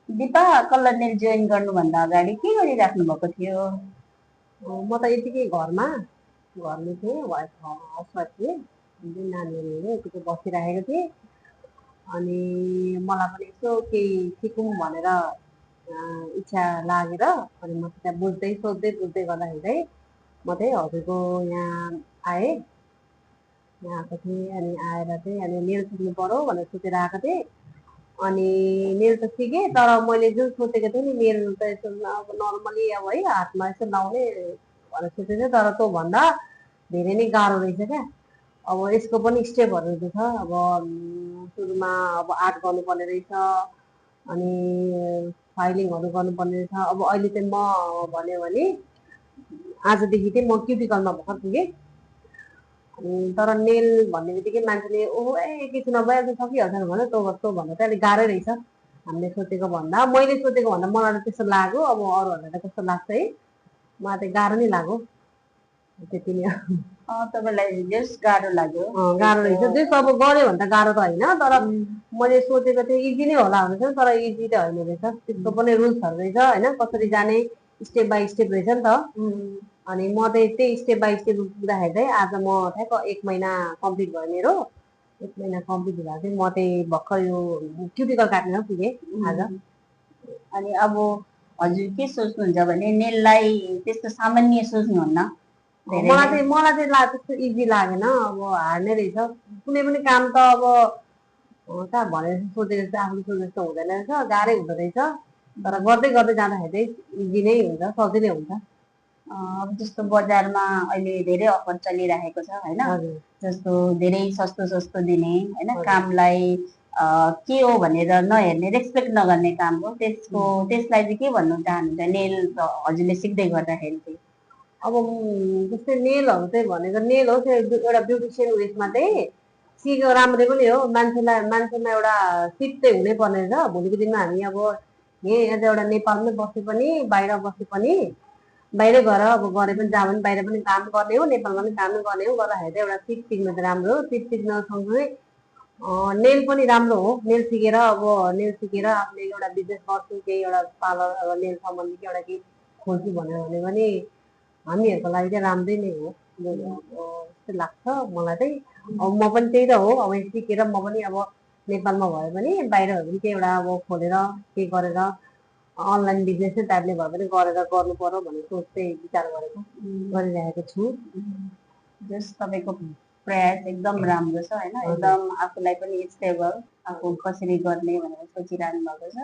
Dipa colour nail join गर्नुभन्दा अगाडि के गरिराख्नु भएको थियो? म त यतिकै घरमै थिएँ, हाउसवाइफ थिएँ। नानीहरू हेरेँ यतिकै बसिरहेको थिएँ। अनि मलाई पनि यसो केही सिकौँ भनेर इच्छा लागेर अनि म त्यहाँ बुझ्दै सोच्दै बुझ्दै गर्दाखेरि म चाहिँ हजुरको यहाँ आएँ। यहाँ आएको थिएँ अनि आएर चाहिँ अनि नेल सिक्नु पर्यो भनेर सोचेर आएको थिएँ। अनि नेल त सिकेँ, तर मैले जुन सोचेको थिएँ नि नेल त यसो अब नर्मली अब है हातमा यसो लाउने भनेर सोचेको थिएँ, तर त्योभन्दा धेरै नै गाह्रो रहेछ क्या। अब यसको पनि स्टेपहरू छ। अब सुरुमा अब आर्ट गर्नुपर्ने रहेछ, अनि फाइलिङहरू गर्नुपर्ने रहेछ। अब अहिले चाहिँ म भन्यो भने आजदेखि चाहिँ म क्युटिकलमा भर्खर पुगेँ। तर नेल भन्ने बित्तिकै मान्छेले ओहो एकैछिनमा भइहाल्छ सकिहाल्छ भने त्यो भन्दा चाहिँ अलिक गाह्रै रहेछ हामीले सोचेको भन्दा। मैले सोचेको भन्दा मलाई त त्यस्तो लाग्यो, अब अरूहरूलाई त कस्तो लाग्छ है, मलाई चाहिँ गाह्रो नै लाग्यो। त्यति नै तपाईँलाई जस गाह्रो लाग्यो? गाह्रो रहेछ जस अब गऱ्यो भने त गाह्रो त होइन, तर मैले सोचेको थिएँ इजी नै होला भनेर, तर इजी त होइन रहेछ। त्यसको पनि रुल्सहरू रहेछ होइन, कसरी जाने स्टेप बाई स्टेप रहेछ नि त। अनि म चाहिँ त्यही स्टेप बाई स्टेप पुग्दाखेरि चाहिँ आज म ठ्याक्क 1 महिना कम्प्लिट भयो मेरो। 1 महिना कम्प्लिट हुँदा चाहिँ म चाहिँ भर्खर यो क्युटिकल काट्न पुगेँ आज। अनि अब हजुर के सोच्नुहुन्छ भने नेललाई त्यस्तो सामान्य सोच्नुहुन्न? मलाई चाहिँ त्यस्तो इजी लागेन, अब हार्ड नै रहेछ। कुनै पनि काम त अब कहाँ भने सोचेको जस्तो आफूले सोचे जस्तो हुँदैन रहेछ, गाह्रै हुँदो रहेछ। तर गर्दै गर्दै जाँदाखेरि चाहिँ इजी नै हुन्छ, सजिलै हुन्छ। अब जस्तो बजारमा अहिले धेरै अफर चलिरहेको छ होइन, जस्तो धेरै सस्तो सस्तो दिने होइन, कामलाई के हो भनेर नहेर्ने, रेस्पेक्ट नगर्ने काम हो, त्यसलाई चाहिँ के भन्नु चाहनुहुन्छ नेल हजुरले सिक्दै गर्दाखेरि चाहिँ? अब जस्तै नेलहरू चाहिँ भनेको नेल हो एउटा ब्युटिसियन उयसमा चाहिँ सिकेको राम्रै पनि हो। मान्छेमा एउटा सिप चाहिँ हुनै पर्ने रहेछ। भोलिको दिनमा हामी अब यहीँ एज एउटा नेपालमै बसे पनि बाहिर बसे पनि बाहिरै गएर अब गरे पनि जहाँ पनि बाहिर पनि काम गर्ने हो, नेपालमा पनि काम गर्ने हो, गर्दाखेरि चाहिँ एउटा सिप सिक्नु चाहिँ राम्रो हो। सिप सिक्न सँगसँगै नेल पनि राम्रो हो। नेल सिकेर आफूले एउटा बिजनेस गर्छु, केही एउटा पार्लर नेल सम्बन्धी एउटा केही खोल्छु भन्यो भने पनि हामीहरूको लागि चाहिँ राम्रै नै हो जस्तो लाग्छ मलाई चाहिँ। अब म पनि त्यही त हो, अब सिकेर म पनि अब नेपालमा भए पनि बाहिरहरू पनि केही एउटा अब खोलेर केही गरेर अनलाइन बिजनेसै टाइपले भए पनि गरेर गर्नु पर्यो भन्ने सोच चाहिँ विचार गरिरहेको छु। जस तपाईँको प्रयास एकदम राम्रो छ होइन, एकदम आफूलाई पनि स्टेबल आफू कसरी गर्ने भनेर सोचिरहनु भएको छ।